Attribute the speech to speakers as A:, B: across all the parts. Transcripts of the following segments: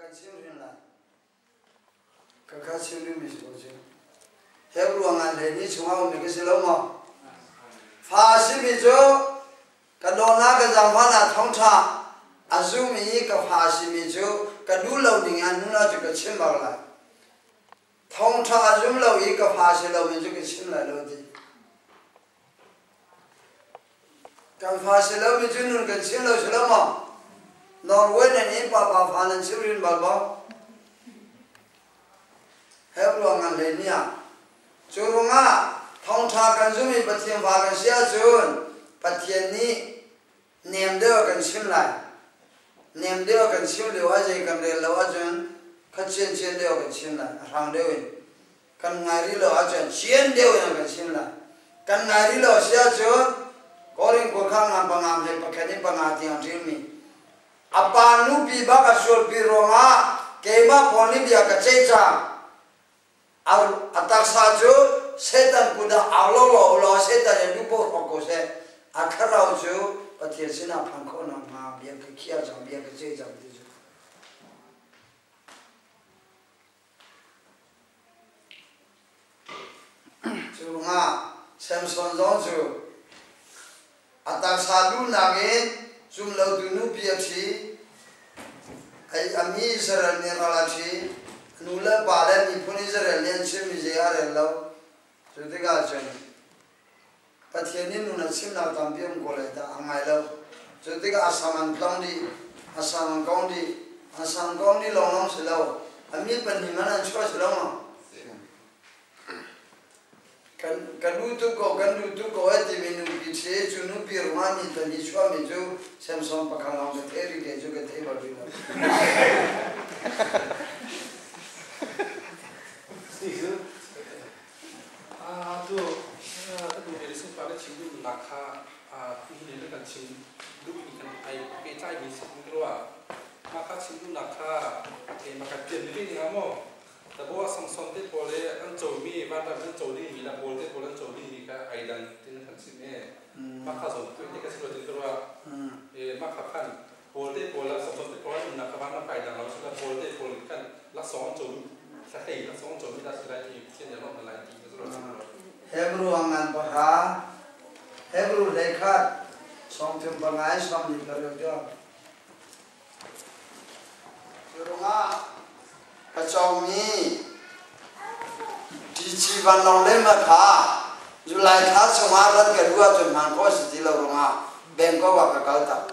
A: kan chim hrin lai. Ka kha chim dingmi si ko cu. Hebrew ngan hlei ni chungah ummi ka si lo maw? Fa a simi cu ka dawtnak ka zaangfahnak thawngṭha a zum i ka fa a simi cu ka duh lo ning ah nun ah cu ka chim bak lai. Thawngṭha a zum lo i ka fa si lomi cu ka chim lai lo ti. Kan fa si lomi cu nun kan chim lo si lo maw? Norway nan i papa fa nan chim rin bal maw? Hebrew ngan hlei ni ah. Cu ruangah thawngṭha kan zum i Pathian fa kan si ahcun Pathian nih nem deuh a kan chim lai. Nem deuh a kan chim lio ah zei kan rel lo ahcun kha chian deuh a kan chim lai, a hrang deuh in. Kan ngai rih lo ahcun chian deuh in a kan chim lai. Kan ngai rih lo a si ahcun Korin khua kha ngam pangam hlei pakhat in panga tiang ṭilmi a pa nupi bak a sualpi ruangah keimah Paul nih bia ka ceih cang. A taksa cu Satan kut ah au lo law law Satan in duh paoh hrawk ko seh. A thlarau cu Pathian sinah phan khawh nakhnga bia ka khiah cang, bia ka ceih cang ti cu. Cu ruangah Samson zong cu A taksa duhnak in zumlotu nupi a ṭhi. A mi Israel nih ral a ṭhi. A nu le pa le miphun Israel nih an chimmi zei a rel lo. Cu tikah cun Pathian nih nun a chimnak tampi um ko lai dah a ngai lo. Cu tikah a sam an tlong dih, a sam an kong dih, a sam kong dih lawnglawng si lo. A mi pahnih hmanh an chuah si lo maw? Kan duh tuk ko, kan duh tuk ko ai timi nupi ṭhi cu nupi ruangah mi ton i chuahmi cu Samson pakhat lawng ka thei rih kei cu ka thei bal rih lo.
B: Tu ka duh mi sungpa na chim duhnak kha nihin na kan chim duhmi kan ai pehtlaimi si ka ruah. Mah kha chim duhnak kha keimah kan pian te ding ah maw Tabo Samson te pawl i an comi vanram an co dingmi le Paul te pawl an co dingmi kha ai dang tin kan chim i mah kha zawn tuah te ka si lo tin ka ruah. I mah kha khan Paul te pawl le Samson te pawl an umnak kha vanram kai dang lo sila Paul te pawl khan laksawng an comi thlahlei laksawng an comi dah si lai ti Pathian nih a lawmh hna lai ti ka ruah.
A: Hebrew a ngan pahra, Hebrew 11, sawmthum panga in sawmli paruk tiang. Cu ruangah ka cawngmi TC vanlawng lehmah kha July thla chungah rat ka duh ahcun hman khawh a si ti lo ruangah Bangkok ah ka kal tak.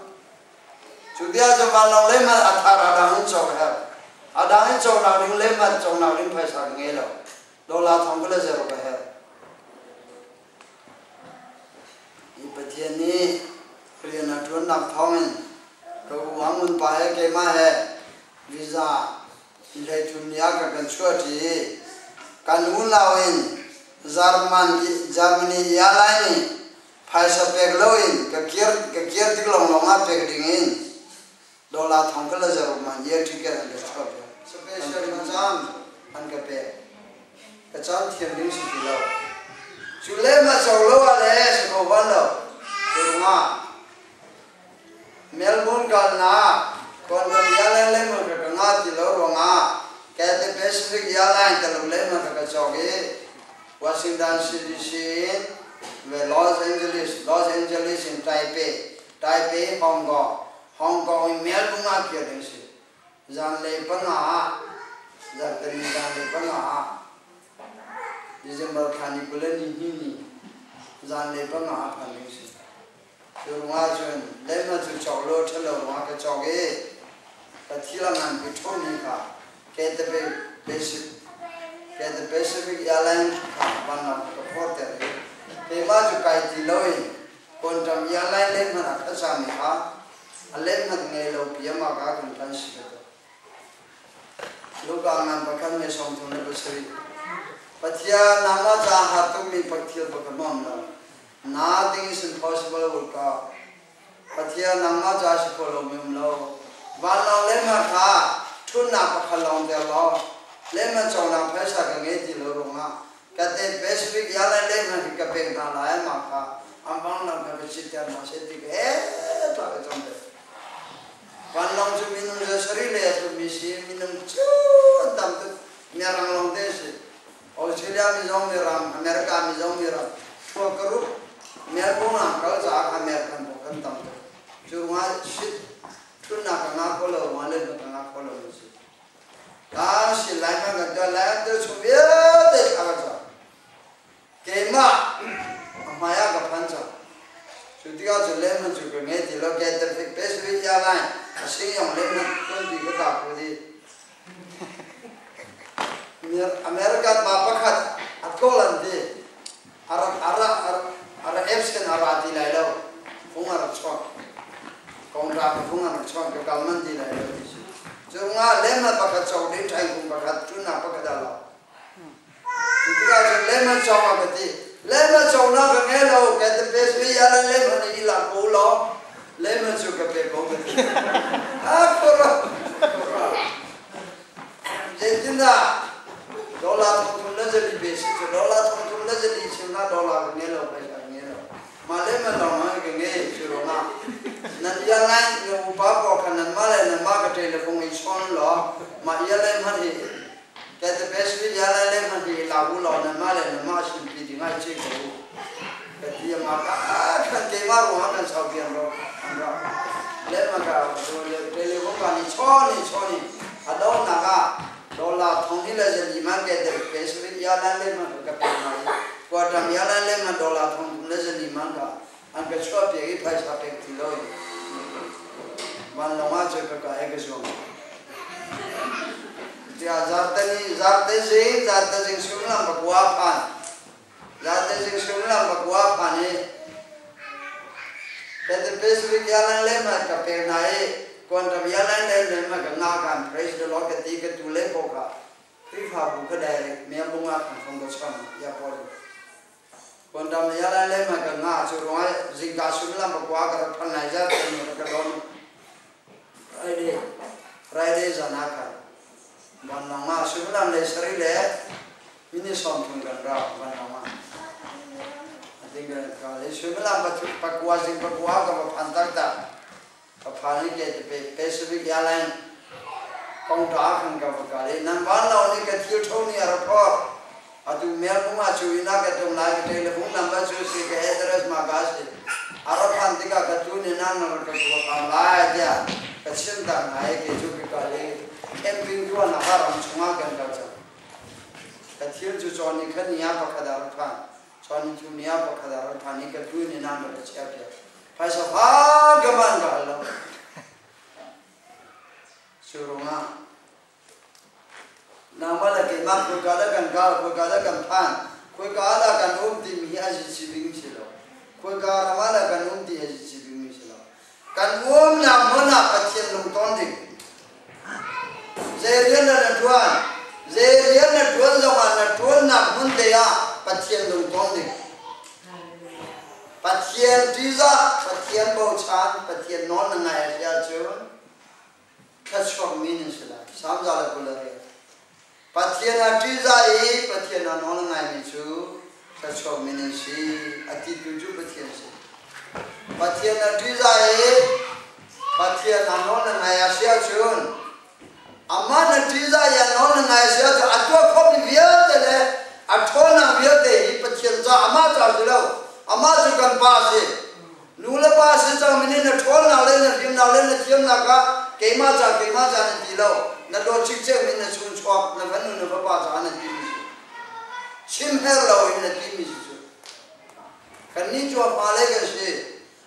A: Cu bia cu vanlawng lehmah a thar a dang in cawk a herh. A dang in cawknak ding lehmah cawknak ding phaisa ka ngei lo. Dollar thong kul le zero ka herh. Hi Pathian nih rian a ṭuannak thawngin ka u Angun pa he keimah he visa 33 ni ah ka kan chuahṭi i kan unau in Germany airline nih phaisa pek loin ka kir tik lawnglawng ah pek dingin dollar thong kul le zaruk man air ticket an ka chuahpiak. Special ka caan an ka pek. Ka caan thiam ding si ti lo. Cu le ma co lo ah le si ko ban lo. Cu ruangah Melbourne kalnak Quantum Airline le man ka ka nga ti lo ruangah Cathay Pacific Airline Taluk le man ka ka cawk i Washington DC in ve Los Angeles, Los Angeles in Taipei, Taipei, Hong Kong, Hong Kong in Melbourne ah kir ding si. Zanlei panga ah, zarhteni zanlei panga ah, December thla ni 20 le ni hnih ni zanlei panga ah phan ding si. Cu ruangah cun lehmah cu cawk lo ṭhalo ruangah ka cawk i ka thil a nganpi ṭhawmi kha Cathay Pacific Cathay Pacific Airlines kha vanlawng ka phorter i keimah cu kai ti loin Quantum airline lehhmanh a khat mi kha a lehhmanh ngei lo piam ah ka kan kan si ka tuah. Luka ngan pakhat me 37. Pathian nangmah caah har tukmi thil pakhat mam lo. Nothing is impossible with God. Pathian nangmah caah si kho lomi um lo. Vanlawng lehhmah kha ṭhutnak pakhat lawng ter law lehhmah cawknak phaisa ka ngei ti lo ruangah Cathay Pacific Airline lehhmah hi ka pek hna lai mah kha an vanlawng kha ka chitter hna seh ti ka he tuah ka cam ve. Vanlawng cu minung za sarih lei a tlummi si. Minung cu an tam tuk. Mirang lawng te si. Australia mi zong Mirang, America mi zong Mirang. Thua ka rup. Melbourne ah kal caah kha American pawl kan tam tuk. Cu ruangah shit thunnak ka ngah kho lo ruangah le ka ngah kho lo mi si. Ka si lai ma kan tuah lai an chung vialte thla ka cam. Keimah a hmai ah ka phan cang. Cu tikah cun lehman cu ka ngei ti lo. Cathay Pacific Airline a singyong lehman tonpi ka ta ko dih. American pa pakhat a tlawl an ti. A rak a ra a ra absent a ra ti lai lo. Fung a rak chuak. Kongra ka fung a rak chuak ka kal man ti lai lo ti si. Cu nga lehman pakhat cawk ding ṭhaing kung pakhat ṭunnak pakhat a lo. Cu tikah cun lehman cawk a ka ti. Lehman cawknak ka ngei lo, ka ti pe sui ya le lehman i lak ko law lehman cu ka pe ko ka ti. A kura. Zeitindah dollar thong thum le zali pe si cu dollar thong thum le zali cheu na dollar ka ngei lo, paisa ka ngei lo. Mah lehman lawng hmanh ka ngei cu ruangah nan airline na upa pawl kha nanmah le nanmah ka telephone i chawn law mah airline hmanh hi Cathay Pacific airline le hmanh hi la u law nanmah le nanmah sinpi ding ah i ceih ko u. Ka ti ama ka khan keimah ruangah kan sau biang ro an ra. Le ma ka telephone ka ni chawn ni chawn ni a donnak ah dollar thong hi le zali man Cathay Pacific airline le man ka pe na i Guatam airline le man dollar thong thum le zali man ka an ka chuah piak i phaisa pek ti lo in vanlawng ah cun ka ka he ka zuang. Tiah zarhteni zarte zing zarte zing suimilam pakua phan zarte zing suimilam pakua phan i Cathay Pacific Airline le ma ka pek hna i Quantum Airline le le ma ka nga kan praise the Lord ka ti ka tu le ko ka Khrihfabu ka direct Melbourne ah kan fong ka chon ya Paul Quantum Airline le ma ka nga cu ruangah zingka suimilam pakua ka rak phan lai zat ka don Friday Friday zan ah khan vanlawng ah suimilam lei sarih le minute 30 kan ra vanlawng ah. A ting kan ka le suimilam pakua zing pakua ka va phan taktak. Ka phan i ke te Pacific Airline counter ah khan ka va kal i nan vanlawng nih ka thil tho ni a ra phor. Atu Melbourne ah cu inn ah ka tlung lai, ka telephone number cu si, ka address ma ka si. A ra phan tikah ka tu nih nan rak ka tuah lai tiah ka chim tak hna i kei cu ka kal i camping tuahnak ah ram chungah kan kal cang. Ka thil cu cawn ni khat ni ah pakhat ah rak phan. Cawn ni thum ni ah pakhat ah rak phan i ka tu nih nan rak ka chiah piak. Phaisa fa ka man ka hal lo. Cu ruangah Nangmah le keimah khoika dah kan kal, khoika dah kan phan, khoika ah dah kan um timi hi a si ding si lo. Khoika ram ah dah kan um ti a si ding si lo. Kan umnak hmun ah Pathian lungton ding. Zei rian dah na ṭuan? Zei rian na ṭuan zongah na ṭuannak hmun te ah Pathian lungton ding. Pathian ṭihzah, Pathian bochan, Pathian nawl na ngai a si ahcun thluachuakmi nan si lai. Salm 128. Pathian a ṭihzah i Pathian a nawl ngaimi cu thluachuakmi nan si. A titu cu Pathian si. Pathian a ṭihzah i Pathian a nawl na ngai a si ahcun amah na ṭihzah i a nawl na ngai a si ahcun a tuah khawhmi vialte le a ṭhawnnak vialte hi Pathian ca amah ca si lo. Amah cu kan Pa a si. Nu le pa si cangmi nih na ṭhawnnak le na fimnak le na thiamnak ah keimah ca keimah ca na ti lo. Na dawt cikcek mi na chungchuak na fanu na fapa caah na timi si. Chim her loin na timi si cu. Kannih cu a fale kan si.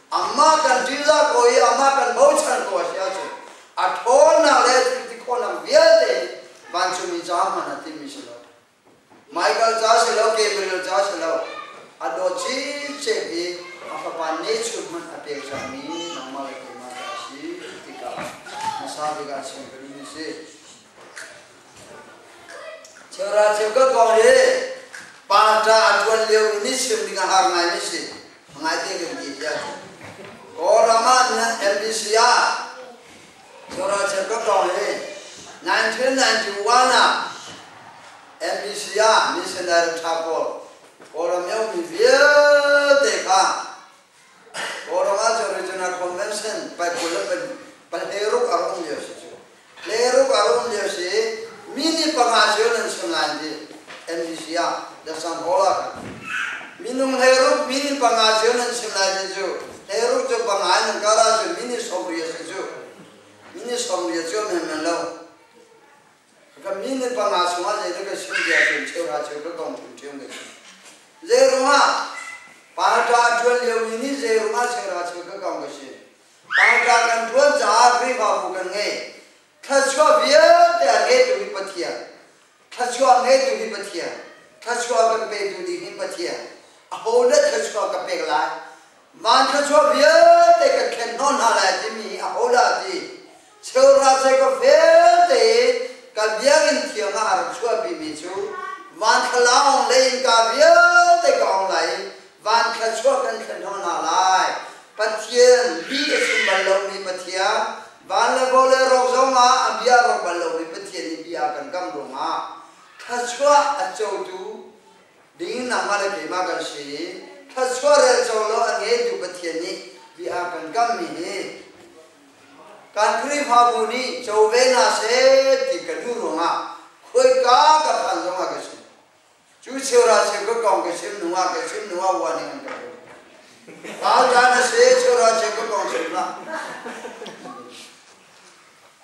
A: Amah kan ṭihzah ko i amah kan bochan ko a si ahcun a ṭhawnnak le a thil ti khawhnak vialte vancungmi ca hmanh a timi si lo. Michael ca si lo, Gabriel ca si lo, a dawt cikcek i a fapa nehchun hmanh a pek cangmi nangmah le keimah ca a si tikah hmasa bik ah chim ka duhmi si. Cheuhra cheukhat kong hi pa ṭa a ṭuan lio i ni chim ding a har ngaimi si. A ngaite kan ti tiah cun. Kawlram ah MBC ah Cheuhra cheukhat kong hi 1991 ah MBC ah missionary ṭha pawl Kawlram i a ummi vialte kha Kawlram ah cun Regional Convention pai 22. Pahleiruk a rum lio si cu. Hleiruk a rum lio si mini panga cio nan chim lai ti NBC ah The Sun Hall ah khan. Minung hleiruk mini panga cio nan chim lai ti cu hleiruk cu panga in nan kal ahcun mini sawmriat si cu. Mini sawmriat cu menmen lo. Ka mini panga chungah zeidah ka chim ti ahcun cheuhra cheu ka kong ṭhiamṭhiam ka chim. Zeirungah parta a ṭuan liomi nih zeirungah cheuhra cheu ka kong ka chim. Tangka kan ṭuan caah Khrihfabu kan ngei. Thluachuah vialte a ngeitu hi Pathian. Thluachuah ngeitu hi Pathian. Thluachuah kan petu ding hi Pathian. Aho dah thluachuah ka pek lai? Van thluachuah vialte ka khen hnawh hna lai timi hi aho dah a ti? Cheuhra cheukhat vialte in ka biakinn thiang ah a rak chuahpimi cu van thlalaawng lei innka vialte ka ong lai i van thluachuah kan thlen hnawh hna lai. Pathian lih a chim bal lomi Pathian, van le vawlei rawk zongah a bia a rawk bal lomi Pathian i bia a kan kam ruangah thluachuah a cotu ding nangmah le keimah kan si i thluachuah rel co lo a ngeitu Pathian nih bia a kan kammi hi kan Khrihfabu nih co ve hna seh ti ka duh ruangah khoika ka phan zongah ka chim. Cu cheuhra cheu ka kong ka chim hnu ah ka chim hnu ah warning an ka pek. Pau caan a si cheuhra cheu ka kong chim hlah.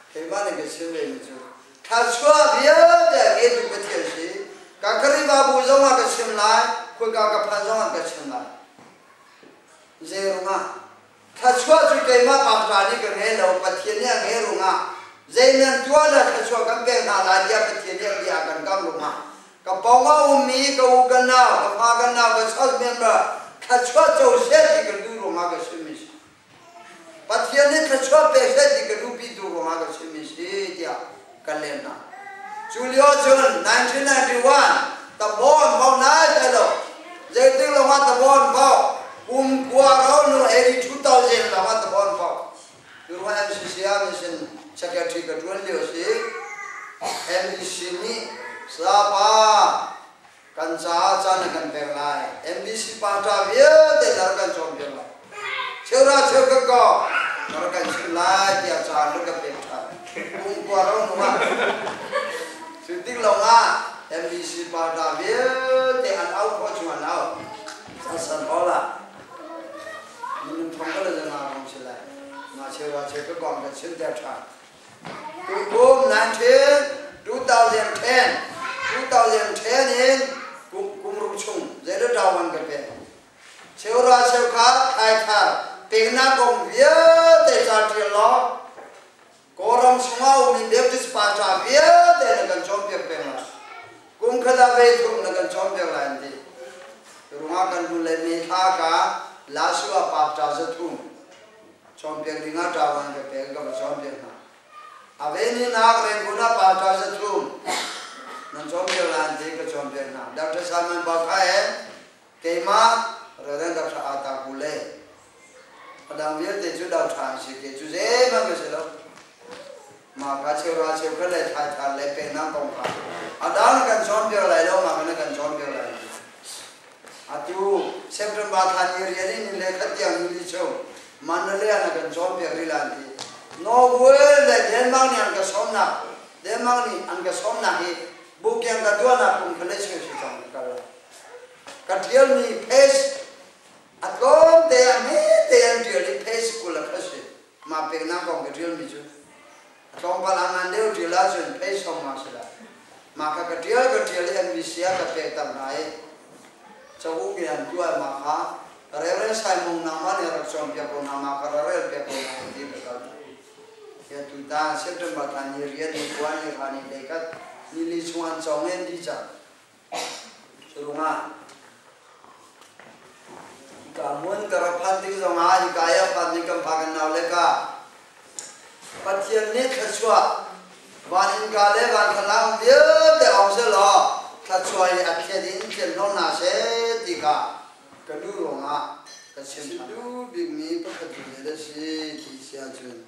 A: Keimah nih ka chim ve mi cu thluachuah vialte a ngeitu Pathian si. Ka Khrihfabu zong ah ka chim lai, khoika ka phan zong ah ka chim lai. Zeirungah Thluachuah cu keimah bak nih ka ngei lo, Pathian nih a ngei rungah zei nan tuah le thluachuah kan pek hna lai tiah Pathian nih a bia kan kam rungah ka pawng ah ummi ka u ka nau, ka fa ka nau, ka church member thluachuah co seh ti ka duh rungah ka chimmi si. Pathian nih thluachuah pek seh ti ka duhpitu rungah ka chimmi si tiah kan lem hna. Cu lio cun 1991 tabon bau nai tai lo zeitik lawngah tabon bau kum kua ro nu 82,000 lawngah tabon bau tu ruang MCC ah mission secretary ka tuan lio si MBC nih sapa kan caah caan kan pek lai MBC pa ṭa vialte nar kan cawm piak lai cheura cheu ka ko nar kan chim lai tiah caan na ka pek ṭhan kum kua ro hnu ah cu tik lawng ah MBC pa ṭa vialte an au khawh chung an au san hall ah minung thong ka le zanga rong si lai ma cheura cheu ka kong ka chim ter ṭhan Tukum 19 2010 2010 in kum ruk chung zeidah ṭawan ka pek. Cheura cheukhat thaithar peknak kong vialte ca ṭial law Kawlram chungah ummi Baptist pa ṭa vialte na kan cawnpiak peng lai. Kum khat ah vei thum na kan cawnpiak lai an ti. Rungah kan hnu le May thla ka Lasua pa ṭa zathum Cawnpiak dingah ṭawan ka pek ka va cawnpiak hna. A ve ni nak Rangoon ah pa ṭa zathum nan cawnpiak lai an ti ka cawnpiak hna. Dr. Simon Bakhae keimah Reverend Dr. Ata Kule a dang vialte cu do ṭha an si ke cu zeihmanh ka si lo. Mah kha cheuhra cheukhat le thlaithar le peknak kong kha a dang kan cawnpiak lai lo, mah kha kan cawnpiak lai lo. Atu September thla ni rian in le khat tiang ni chung Mandalay ah na kan cawnpiak rih lai ti. Norway le Denmark nih an ka sawmnak Denmark nih an ka sawmnak hi bukyang ka tuahnak kum kha le cheu si cang ka kal lai. Ka ṭialmi page a tlawm te a hme te an ṭial i page 20 a kha si. Mah peknak kong ka ṭialmi cu a tlawmpal a ngan deuh ṭial ahcun phei song ma si lai. Mah kha ka ṭial ka ṭial i NBC ah ka pekter hna i cauk in an tuah mah kha Reverend Simon nangmah nih rak cawnpiak ko hna mah kha ra rel piak ko hna ti ka kal. Hi tutan September thla ni riat ni kua ni hra ni hlei khat ni li chung an cawng in di cang. Curungah ka mun ka rak phan tik zongah hika i a phan mi kan fa kan nau le ka Pathian nih thluachuah van innka le van thlalang vialte ong selaw thluachuah i a thlet in thlen hnawh hna seh ti kha ka duh ruangah ka chim ṭhan. Duh bikmi pakhat cu zeidah si ti si ahcun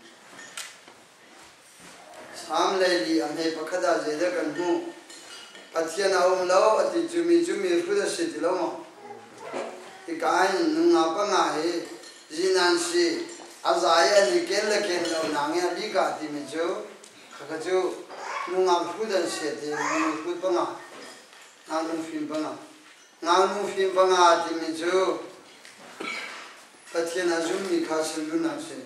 A: Salm 42 a hme pakhat ah zeidah kan hmuh? Pathian a um lo a ti cu mi cu mi hrut a si ti lo maw? Hika in nungak panga hi zinan si. A za i an i ken le ken lo nak i a bik ah timi cu khakha cu nungak hrut an si ti mi hrut panga ngaknu fim panga ngaknu fim panga timi cu Pathian a zummi kha sunlunak si.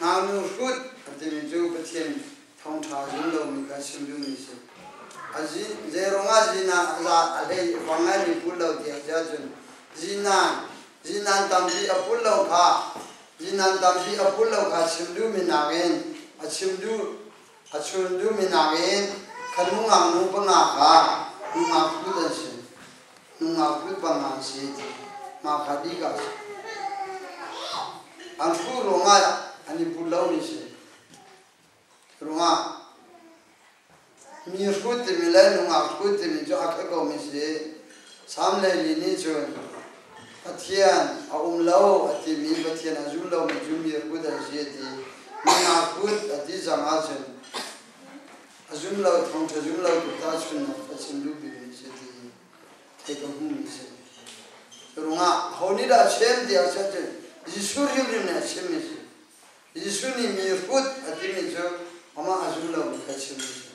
A: Ngaknu hrut a timi cu Pathian thawngṭha zum lomi kha chim duhmi si. Zeirungah zina a za a hlei a fang ngaimi pul lo tiah si ahcun zinan zinan tampi a pul lo kha zinan tampi a pul lo kha chim duhmi nakin a chim duh a chun duhmi nakin kha nungak nu panga kha nungak hrut an si. Nungak hrut panga an si ti mah kha bik ah si. An hruh ruangah an i pul lomi si. Ruangah mi hrut timi le nungak hrut timi cu a khat komi si. Sam le li nih cun Pathian a um lo a timi Pathian a zum lomi cu mi hrut an si a ti. Nungak hrut a ti cang ahcun a zum lo thawngṭha zum lo tu tahchunhnak a chim duh bikmi si ti thei ka hmuhmi si. Ruangah ho nih dah a chim ti ahcun Jesuh hrimhrim nih a chimmi si. Jesuh nih mi hrut a timi cu amah a zum lomi kha chimmi a si.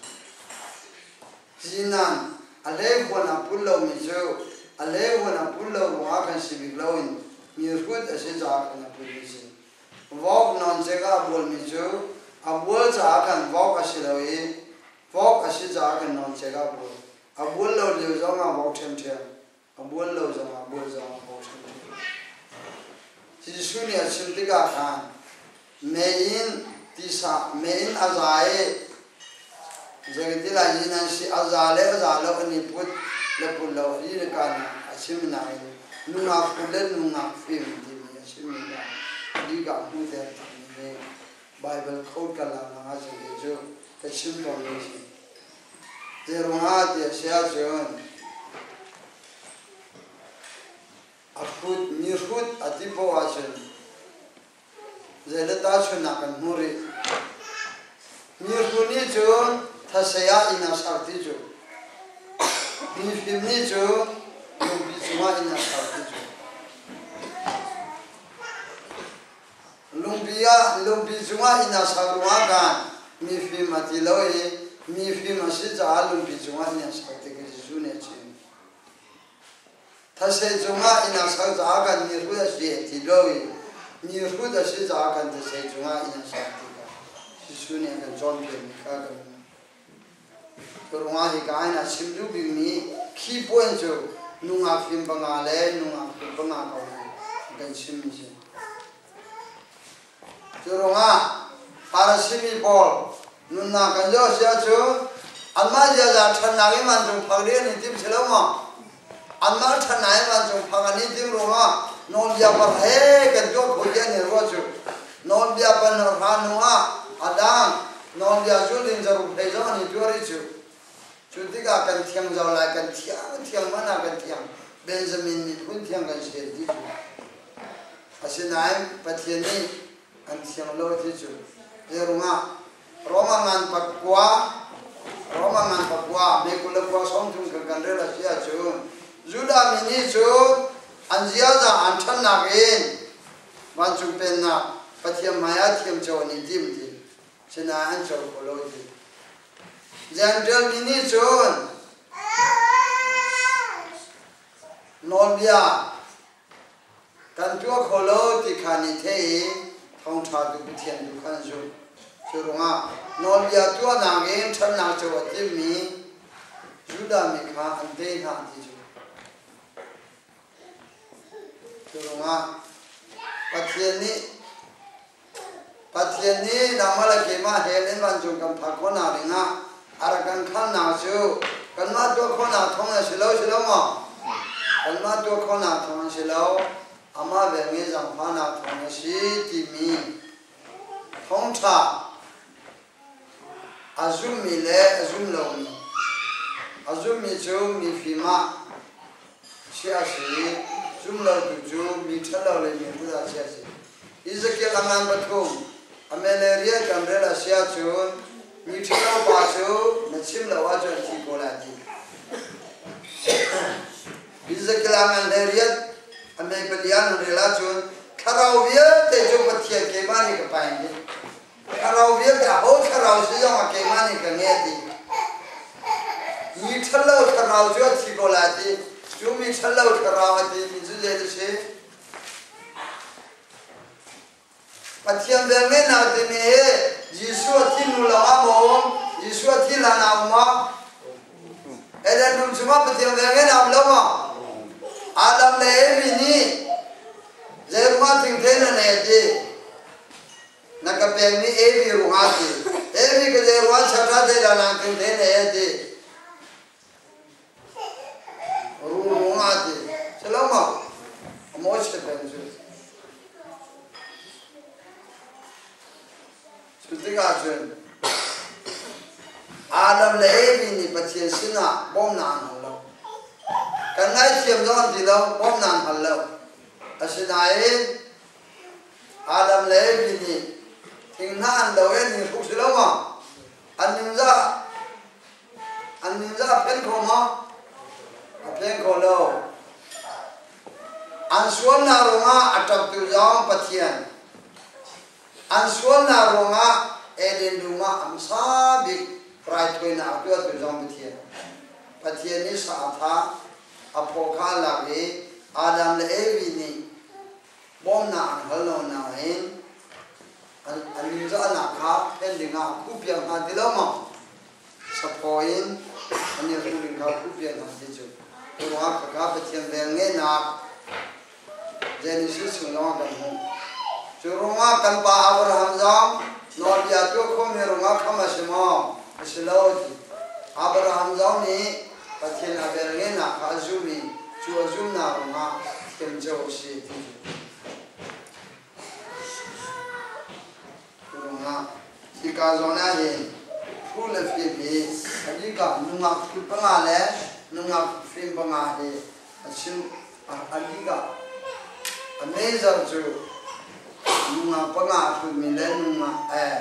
A: Zinan a hleivuan a pul lomi cu a hleivuan a pul lo ruangah khan si bik loin mi hrut a si caah khan a pulmi a si. Vok nawncek ah a bualmi cu a bual caah khan vok a si lo i vok a si caah khan nawncek ah a bual. A bual lo lio zongah vok ṭhiamṭhiam a bual lo zongah bual zong a hau hrimhrim. Jesuh nih a chim tikah khan mei in tisa mei in a za i zeiti lai yin an si a za le a za lo an i put le put lo a li ka a chim nain nungak put le nungak fim timi a chimmi kha li ka hmu ter timi hi Bible code ka lak nak ah cun cu ka chim tawnmi a si. Zeiruangah ti a si ahcun a hrut mi hrut a ti poah ahcun zei le tahchunhnak kan hmuh rih. Mi hrut nih cun thasei ah inn a ser ti cu. Mi fim nih cun lungpi cungah inn a ser ti cu. Lungpi ah lungpi cungah inn a sak ruangah khan mifim a ti lo i mifim a si caah lungpi cungah inn a sak ti khi Jesuh nih a chim. Thasei cungah inn a sak caah kan mihrut a si a ti lo i mihrut a si caah kan thasei cungah inn a sak ti kha Jesuh nih a kan cawnpiakmi kha kan hmuh. Cu ruangah hika hin a chim duh bikmi khi puan cu nungak fim panga le nungak fim panga ko hi kan chimmi si. Cu ruangah Farasi mi pawl nunnak kan zoh si ahcun anmah ziaza ṭhatnak in vancung phak ding an i tim si lo maw? Anmah ṭhatnak in vancung phak an i tim ruangah nawlbia par he kan tuah kho ti an i ruah cu nawlbia panhra hnu ah a dang nawlbia zul ding zaruk hlei zong an i tuah rih cu. Cu tikah kan thiang zau lai, kan thiang thiang hmanh ah kan thiang. Benjamin miphun thiang kan si ti cu. Asinain Pathian nih an thiang lo ti cu. Zeirungah Roma ngan pakua Roma ngan pakua me 29 30 kan kan rel a si ahcun Judah mi nih cun an ziaza an ṭhatnak in vancung pennak Pathian hmaiah thiamco an i tim ti. Sinain an co kho lo ti. Gentile mi nih cun nawlbia kan tuah kho lo ti kha nih theih i thawngṭha tu Pathian tu kha an zumh. Cu ruangah nawlbia tuahnak in ṭhatnak co a timmi Judah mi kha an tei hna ti cu. Cu ruangah Pathian nih Pathian nih nangmah le keimah hell in vancung kan phak khawhnak dingah a rak kan khamnak cu kanmah tuah khawhnak thawng a si lo, si lo maw? Kanmah tuah khawhnak thawng a si lo, amah velnge zaangfahnak thawng a si timi thawngṭha a zummi le a zum lomi a zummi cu mifim ah chiah a si i zum lotu cu mi ṭhalo le mi hrut ah chiah a si. Ezekiel a ngan pathum a malaria kan rel a si ahcun mi ṭhalo pa cu na chim lo ahcun thi ko lai ti. Ezekiel a ngan hlei riat a mei pali ah nan rel ahcun thlarau vialte cu Pathian Pathian keimah nih ka pain ti. Thlarau vialte aho thlarau si zong ah keimah nih ka nge ti. Mi ṭhalo thlarau cu a thi ko lai ti. Cu mi ṭhalo thlarau a ti mi cu zei a si? Pathian velngeihnak timi hi Jesuh a thi hnu lawngah maw a um? Jesuh a thi hlan ah a um maw? Eden dum chungah Pathian velngeihnak um lo maw? Adam le Evi nih zeiruangah thingthei na nei a ti? Na ka pekmi Evi ruangah a ti. Evi ka zeiruangah chakra zeidah nang thingthei na ei a ti? Rung a ti. Si lo maw? A mawi si peng cu. Cu tikah cun Adam le Evi nih Pathian sinah bawmhnak an hal lo. Kan ngaithiam zong an ti lo, bawmhnak an hal lo. Asinain Adam le Evi nih thinghnah an lo i an i hruk si lo maw? An ningzah An min cu a phen kho maw? A phen kho lo. An sualnak ruangah a ṭaptu zong Pathian. An sualnak ruangah Eden dum ah a hmasa bik raithawinak a tuahtu zong Pathian. Pathian nih sa a thah, a phaw kha a lak i Adam le Evi nih bawmnak an hal lo nain an ningzahnak kha phen dingah khuhpiak hna ti lo maw? Saphaw in an i hruh ding kha khuhpiak hna ti cu ruangah khaka Pathian velngeihnak Genesis chung zongah kan hmuh. Cu ruangah kan pa Abraham zong nawlbia tuah khomi ruangah kham a si maw? A si lo ti. Abraham zong nih Pathian a velngeihnak kha a zum i cu a zumnak ruangah thiamco a si ti cu. Cu ruangah hika zawn ah hin phu le fim hi a bikah nungak phun panga le nungak fim panga hi a chim a bikah a major cu nungak panga a hrutmi le nungak eh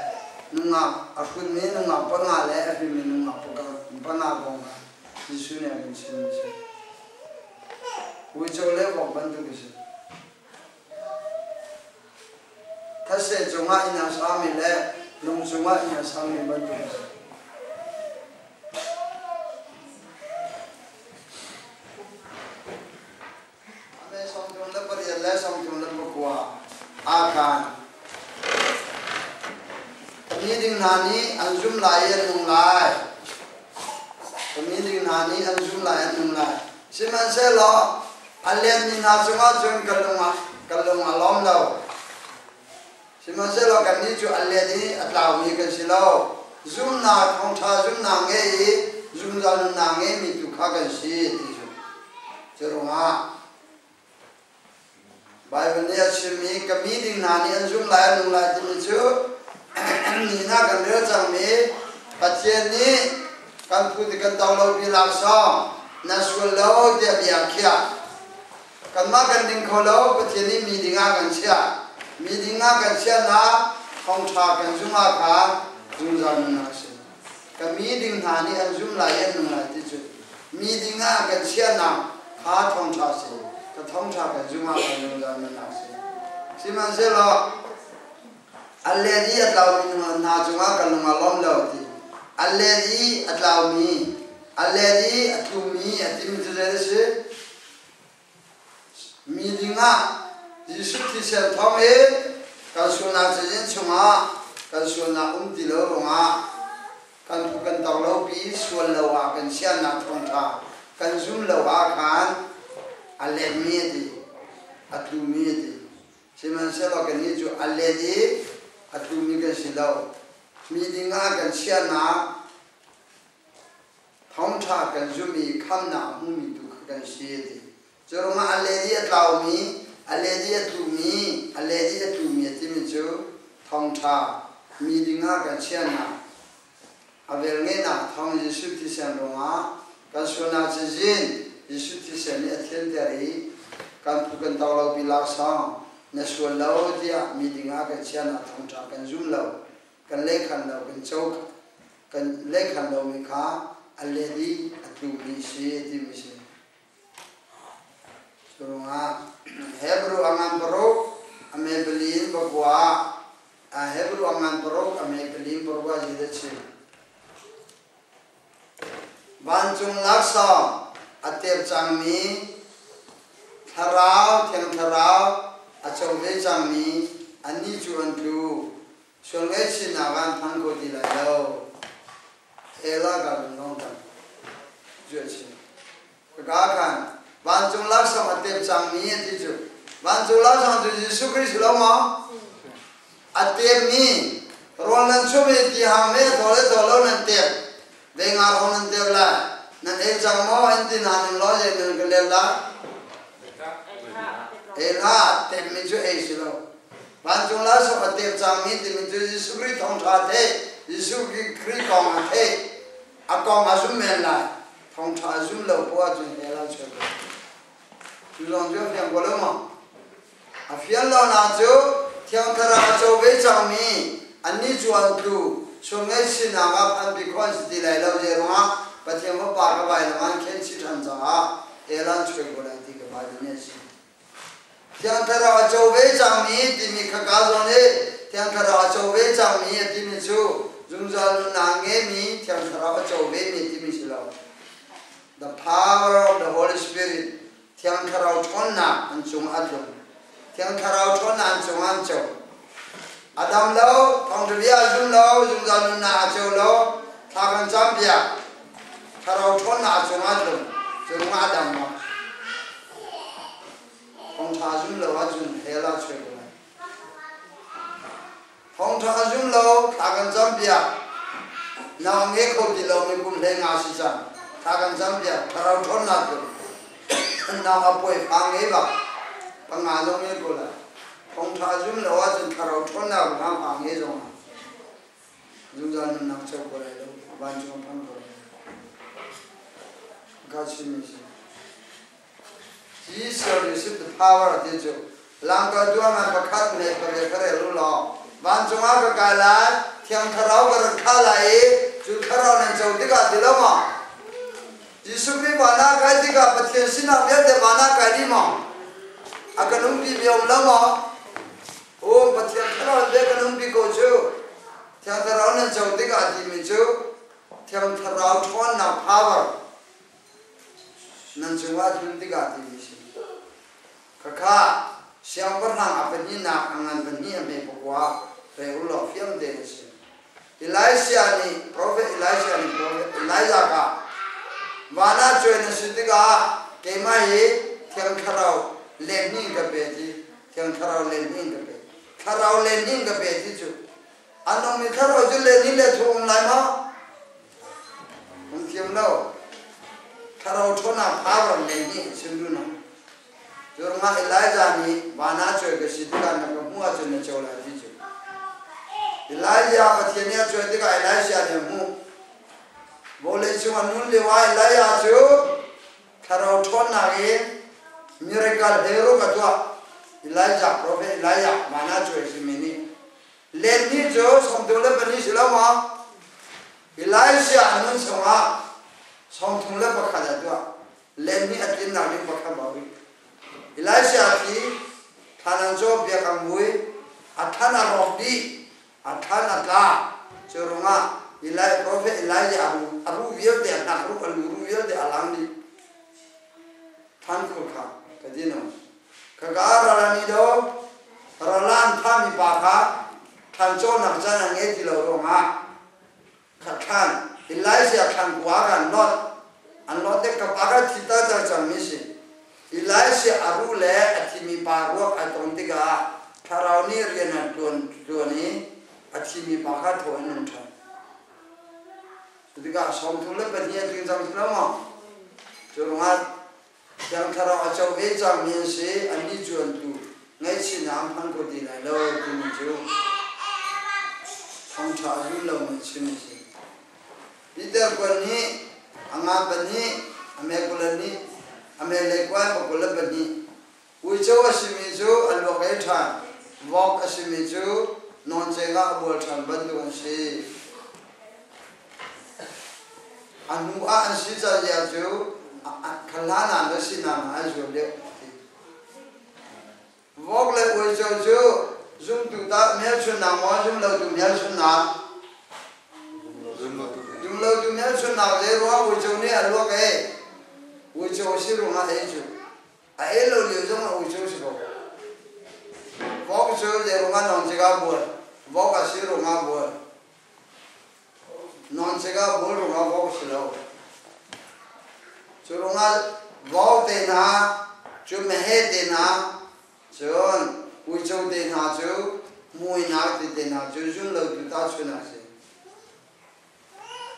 A: nungak a hrutmi nungak panga le a fimmi nungak panga kong kha Jesuh nih a kan chimmi a si. Uico le vok bantuk a si. Thase cungah inn a sami le lung cungah inn a sami bantuk a si. Ame 38 le 39 Akan. Mi ding hna nih an zum lai i an nung lai. Mi ding hna nih an zum lai an nung lai. Sihmanhsehlaw a lenmi hna cungah cun ka lung a ka lung a lawm lo. Sihmanhsehlaw kannih cu a let i a tlaumi kan si lo. Zumnak thawngṭha zumnak ngei i zungzal nunnak ngeimi tu kha kan si ti cu. Cu ruangah Baibal nih a chimmi ka mi ding hna nih an zum lai an nung lai timi cu ni hna kan rel cangmi Pathian nih kan phu ti kan to lo pi laksawng na sual lo tiah bia a khiah. Kanmah kan ding kho lo Pathian nih mi ding ah kan chiah. Mi ding ah kan chiahnak thawngṭha kan zumh ah khan zungzal nunnak a si. Ka mi ding hna nih an zum lai i an nung lai ti cu mi ding ah kan chiahnak kha thawngṭha a si. Ka thawngṭha kan zumh ah khan zungzal nunnak a si. Sihmanhsehlaw a let i a tlaumi hna cungah ka lung a lawm lo ti. A let i a tlaumi, a let i a tlumi a timi cu zei a si? Mi dingah Jesuh thisen thawng in kan sualnak cazin chungah kan sualnak um ti lo ruangah kan phu kan tong lo pi sual lo ah kan siannak thawngṭha kan zum lo ah khan a letmi a ti a tlumi a ti. Sihmanhsehlaw kannih cu a let i a tlumi kan si lo. Mi dingah kan chiahnak Thawngṭha kan zumh i khamnak a hmumi tu kha kan si a ti. Cu ruangah a let i a tlaumi, a let i a tlumi, a let i a tlumi a timi cu thawngṭha mi dingah kan chiahnak, a velngeihnak thawng Jesuh thisen ruangah kan sualnak cazin Jesuh thisen nih a thianter i kan phu kan to lo pi laksawng na sual lo tiah mi dingah kan chiahnak thawngṭha kan zum lo, kan lehkhan lo, kan co kan lehkhan lomi kha a let i a tlumi si a timi si. Cu ruangah Hebrew a ngan paruk A me pali in pakua ah Hebru a ngan paruk, a me pali in paruk ah zeidah chim? Vancung laksawng a tep cangmi Thlarau, Thiang Thlarau a co ve cangmi annih cu an tlu. Sual ngaihchihnak ah an phan kho ti lai lo. Ela ka lung dong cu a chim. Ka khan vancung laksawng a tep cangmi a ti cu. Vancung laksawng cu Jesuh Khrih si lo maw? A tepmi rawl nan chum i ti hang me thaw le thaw lo nan tep. Ve nga hong nan tep lai. Nan ei cang maw? An ti hna ning law zei nan ka let lai? Ei hlah, tepmi cu ei si lo. Vancung laksawng a tep cangmi timi cu Jesuh Khrih thawngṭha theih, Jesuh Khrih kong a theih, a kong a zum men lai. Thawngṭha a zum lo poah ahcun hell ah chuak ko. Cu zong cu a fiang ko lo maw? A fian lonak cu Thiang Thlarau a co ve cangmi annih cu an tlu, sual ngaihchihnak ah phanpi khawh an si ti lai lo. Zeiruangah Pathian Fapa ka vailam ah an khenchih ṭhan caah hell ah an chuak ko lai ti ka Baibal nih a chim. Thiang Thlarau a co ve cangmi timi khaka zawn i Thiang Thlarau a co ve cangmi a timi cu zungzal nunnak ngeimi Thiang Thlarau a co vemi timi si lo. The power of the Holy Spirit Thiang Thlarau ṭhawnnak an cung a tlung. Thiang Thlarau ṭhawnnak an cung an co. A dam lo, thawngṭha bia a zum lo, zungzal nunnak a co lo, thla kan cam piak. Thlarau ṭhawnnak a cung ah tlung, cu ruangah a dam lo. Thawngṭha a zum lo ahcun hell ah chuak ko lai. Thawngṭha a zum lo, thla kan cam piak. Nau a nge kho ti lomi kum 15 si cang. Thla kan cam piak, thlarau ṭhawnnak tlung. Nau a puai fa ngei bak, panga zong ngei ko lai. Thawngṭha a zum lo ahcun thlarau ṭhawnnak ruangah fa ngei zong ah zungzal nunnak co ko lai lo, vancung a phan ko lai. Ka chimmi si. He shall receive the power ti cu lamkaltu a ngan pakhat ne pariat kha rel u law vancung ah ka kai lai, Thiang Thlarau ka rak thlah lai i cu Thlarau nan co tikah ti lo maw? Jesuh Khrih van ah kai tikah Pathian sinah vialte van ah kai dih maw? A kan umpi mi um lo maw? Um, Pathian Thlarau in kan umpi ko cu. Thiang Thlarau nan co tikah timi cu Thiang Thlarau ṭhawnnak power nan cungah tlun tikah timi si. Khakha siangpahrang a pahnihnak a ngan pahnih a hme pakua re u law fiang tein a si. Elisha nih profet Elisha nih profet Elijah kha van ah cuai na si tikah keimah hi Thiang Thlarau lehnih ka pe ti Thiang Thlarau lehnih ka pe Thlarau lehnih ka pe ti cu a nungmi thlarau cu lehnih le thu um lai maw? Um thiam lo. Thlarau ṭhawnnak power lehnih chim duhnak. Cu ruangah Elijah nih van ah cuai ka si tikah na ka hmuh ahcun na co lai ti cu. Elijah Pathian nih a cuai tikah Elijah nih a hmuh. Vawlei cung a nun lio ah Elijah cu thlarau ṭhawnnak in miracle hero ka tuah. Elijah, prophet Elijah van ah cuai simi nih let ni cu 34 si lo maw? Elijah a nun chungah 31 ah tuah. Let ni a tlinnak ding pakhat ba rih. Elijah thi thlan an caw biakam mui a thlan a rawk dih a thlan a tla cu ruangah Eli prophet Elijah a ruh vialte a hnak ruh a lu ruh vialte a lang dih than khur kha ka ti no khaka ralani do ralan thami pa kha thlan cawnak caan a ngei ti lo ruangah kha thlan Elijah thlan kua kan lot an lot te ka pa ka thi ta cang cangmi si Elijah a ruh le a thimi pa ruak ai ton tikah thlarau nih rian an tuan tuan i a thimi pa kha thaw in nung ṭhan. Cu tikah 32 a tling cang si lo maw? Cu ruangah Thiang Thlarau a co ve cangmi an si, annih cu an tu ngaihchihnak an hmang kho ti lai lo timi cu thawngṭha a zul lomi chim a si. Peter kuan nih a nga pahnih, a me 22, a me leikuai pa 22, uico a simi cu a luak ei ṭhan, vok a simi cu nawncek ah a bual ṭhan bantuk an si. A hnu ah an si caan lio cu kha hlan ah na si na an zuam deuh ti. Vok le uico cu zumtu tah hmelchunhnak maw zumlotu hmelchunhnak? Zumlotu hmelchunhnak zei ruang uico nih a luak ei? Uico a si ruangah ei cu. A ei lo lio zong ah uico si ko. Vok cu zei ruangah nawncek ah bual? Vok a si ruangah bual. Nawncek ah bual ruangah vok a si lo. Cu ruangah vok te hna, cu meheh te hna, cun uico te hna cu muinak ti te hna cu zumlotu tahchunh a si.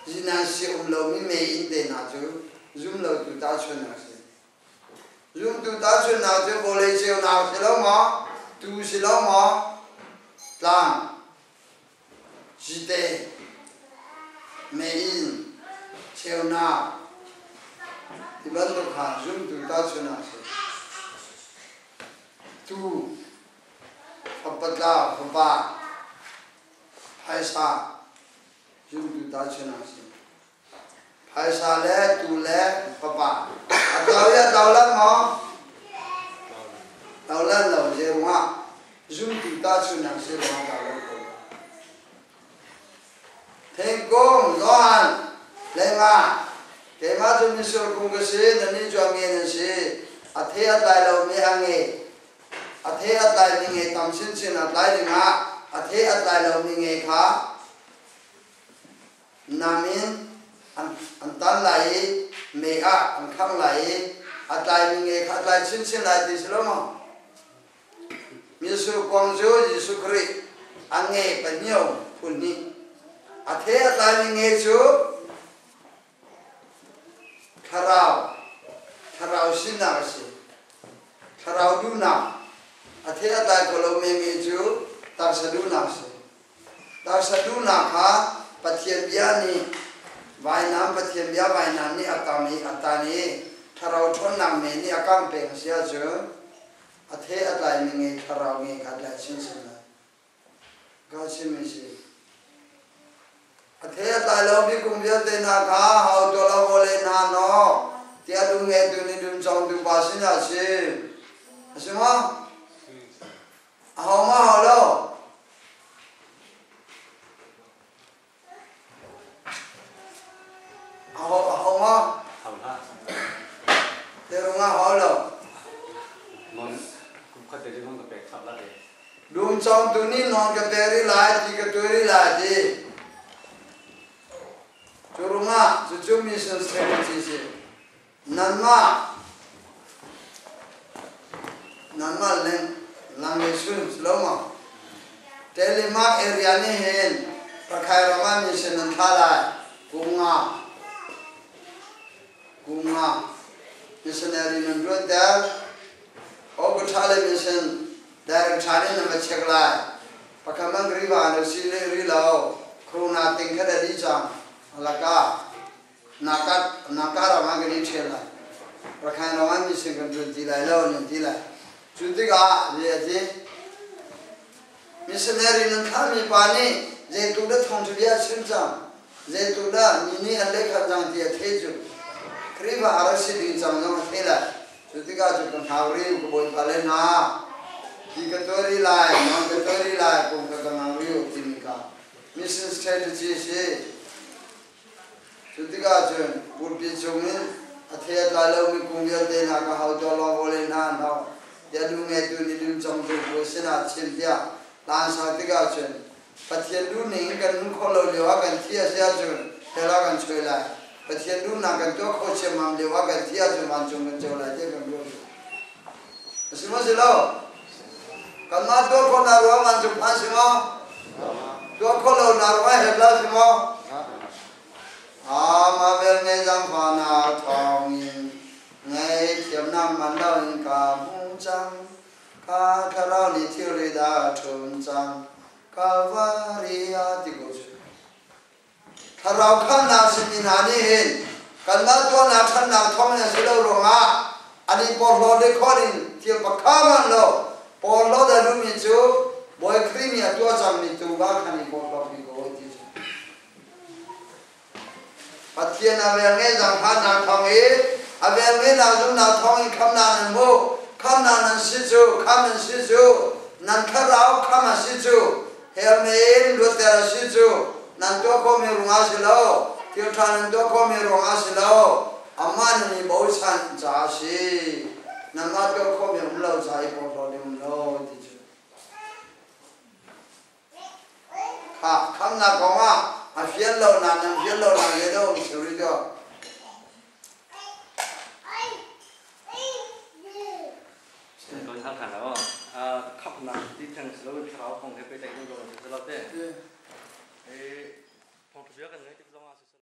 A: Zinan si um lomi meiinn te hna cu zumlotu tahchunh a si. Zumtu tahchunhnak cu vawlei ceunak si lo maw? Tuu si lo maw? Tlang, cite, meiinn, ceunak ti bantuk kha zumtu tahchunhnak a si. Tuu, fapatla, fapa, phaisa zumtu tahchunhnak a si. Phaisa le tuu le fapa a tlau i a tlau lan maw? Tlau lan lo. Zei ruangah? Zumtu tahchunhnak si ruangah tlau lo ko. Thingkung Johan lengah keimah cu mitsur kung ka si, nannih cu a nge nan si. A thei a tlai lomi a nge. A thei a tlaimi nge tam chinchin a tlai dingah a thei a tlai lomi nge kha Nam in an tan lai i mei ah an khangh lai i a tlaimi nge kha a tlai chinchin lai ti si lo maw? Mitsur kuang cu Jesuh Khrih a nge pahnio phun hnih. A the a tlaimi nge cu thlarau, thlarau sinak a si. Thlarau duhnak. A the a tlai kho lomi nge cu taksa duhnak a si. Taksa duhnak kha Pathian bia nih vainam Pathian bia vainam nih a tam i a tan i thlarau ṭhawnnak men nih a kangh peng a si ahcun a the a tlaimi ngei thlarau ngei kha tlai chinchin lai. Ka chimmi si. A the a tlai lomi kum vialte hna kha hau tuah lo vawlei hna nawk tiah dum ngeitu nih dum cawngtu pa sinah a chim. A si maw? Aho maw hau lo? Aho aho maw?
C: Hau hlah.
A: Te rung ah hau lo.
C: Non kum khat te non ka pek chap la te.
A: Dum cawngtu nih non ka pe ri lai ti ka tuai ri lai ti. Cu rungah cucu mission strategy si. Nanmah nanmah leng lang le sun si lo maw? Telemark area nih hin Rakhine ram ah mission an thlah lai kum nga kum nga missionary nan ṭuanter Oguṭha le mission director nih nan va check lai pakhat man riva na si le ri lo corona ting khat a dih cang alaka Naka ram ah kan i ṭhial lai. Rakhine ram ah mission kan ṭuan ti lai lo nan ti lai. Cu tikah zei a ti? Missionary nan thlahmi pa nih zeitluk dah thawngṭha bia a chim cang, zeitluk dah mi nih an lehkhan cang ti a theih cu Khrihfa a rak si ding cang zong a theih lai. Cu tikah cu ka hngak rih ka bawipa le hna ti ka tuah rih lai, nawn ka tuah rih lai, kum kha ka ngak rih u timi kha mission strategy a si. Cu tikah cun pulpit chungin a thei a tlai lomi kung vialte hna ka hau tuah law vawlei hna an hau tiah nu ngeitu nih dum congtu pawl sinah chim tiah hla an sak tikah cun Pathian duhning in kan nun khawh lo lioah kan thi a si ahcun hell ah kan chuai lai. Pathian duhnak kan tuah khawh ciammam lioah kan thi ahcun vancung kan co lai tiah kan ruah cu. A si maw si lo? Kanmah tuah khawhnak ruang vancung phan si maw? Tuah khawh lonak ruang hell ah si maw? Amah velngeih zaangfahnak thawngin ngaihthiamnak man loin ka hmu cang. Ka thlarau nih thilri dah a ṭhun cang. Kalvari ah ti ko cu. Thlarau khamnak simi hna nih hin kanmah tuahnak ṭhatnak thawngin a si lo ruangah an i porhlaw le khon in thil pakhat hmanh lo porhlawt a duhmi cu Bawi Khrih nih a tuah cangmi tu ah khan i porhlaw bik ko ti cu. Pathian a velngeih zaangfahnak thawng i a velngeihnak zumhnak thawng in khamnak nan hmuh. Khamnak nan si cu, kham nan si cu, nan thlarau kham a si cu, hell mei in luatter a si cu, nan tuah khawhmi ruangah si lo, thil ṭha nan tuah khawhmi ruangah si lo, amah nan i bochan caah a si. Nangmah tuah khawhmi um lo caah i porhlawt ding um lo ti cu. Kha khamnak kongah a fian lo na nan fian lo na le do suri do.
C: Kan hal than lo. Khamnak ti theng si lo thlarau kong he pehtlaih in zong si lo te. Eh, thawngtha bia kan ngai tik